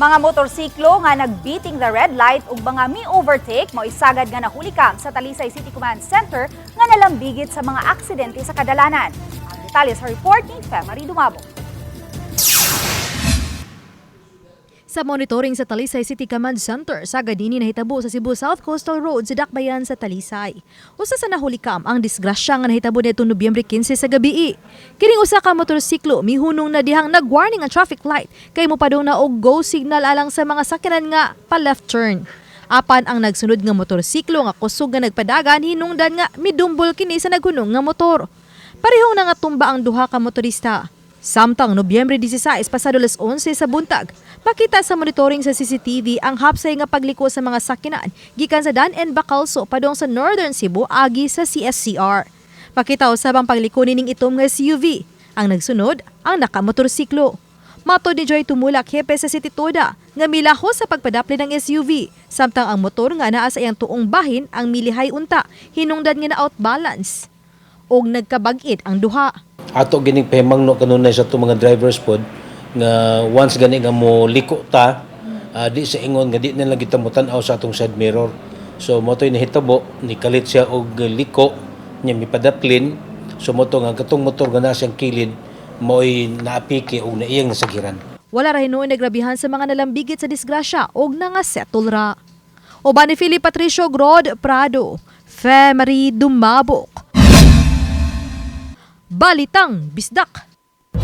Mga motorsiklo nga nag-beating the red light ug mga mi-overtake mao isagad nga nahulikam sa Talisay City Command Center nga nalambigit sa mga aksidente sa kadalanan. Ang detalye sa report ni Femary Dumabo. Sa monitoring sa Talisay City Command Center, sa gadini nahitabo sa Cebu South Coastal Road sa Dakbayan sa Talisay. Usa sa nahulikam ang disgrasya nga nahitabo nitong Nobyembre 15 sa gabii. Kining usa ka motorsiklo mihunong na dihang nag-warning ang traffic light kay mopadong na og go signal alang sa mga sakyanan nga pa left turn. Apan ang nagsunod nga motorsiklo nga kusog nga nagpadagan, hinungdan nga midumbol kini sa naghunong nga motor. Parehong nangatumba ang duha ka motorista. Samtang Nobyembre 16 pasado alas 11 sa buntag, pakita sa monitoring sa CCTV ang hapsay nga pagliko sa mga sakyanan gikan sa Dan and Bacalso padung sa Northern Cebu agi sa CSCR. Pakita usab ang pagliko nining itom nga SUV. Ang nagsunod, ang nakamotorsiklo. Matod ni Joy Tumulak, hepe sa City Toda, nga milaho sa pagpadapli ng SUV, samtang ang motor nga naa sa iyang tuong bahin ang milihay unta, hinungdan nga na outbalance og nagkabag-it ang duha. Ato gining pahimangno kanunay sa atong mga drivers pod nga once gani nga mo liko ta, di sa ingon nga di na lang kita motan-aw sa atong side mirror. So mo to'y nahitabo, nikalit siya og liko nya mipadaplin. So mo to nga katong motor nga naa siyang kilid mo'y naapiki og naiyang nasagiran. Wala ra hinuon nagrabihan sa mga nalambigit sa disgrasya og nangasettle ra. Uban ni Philip Patricio Grod Prado, Femery Dumabok. Balitang Bisdak.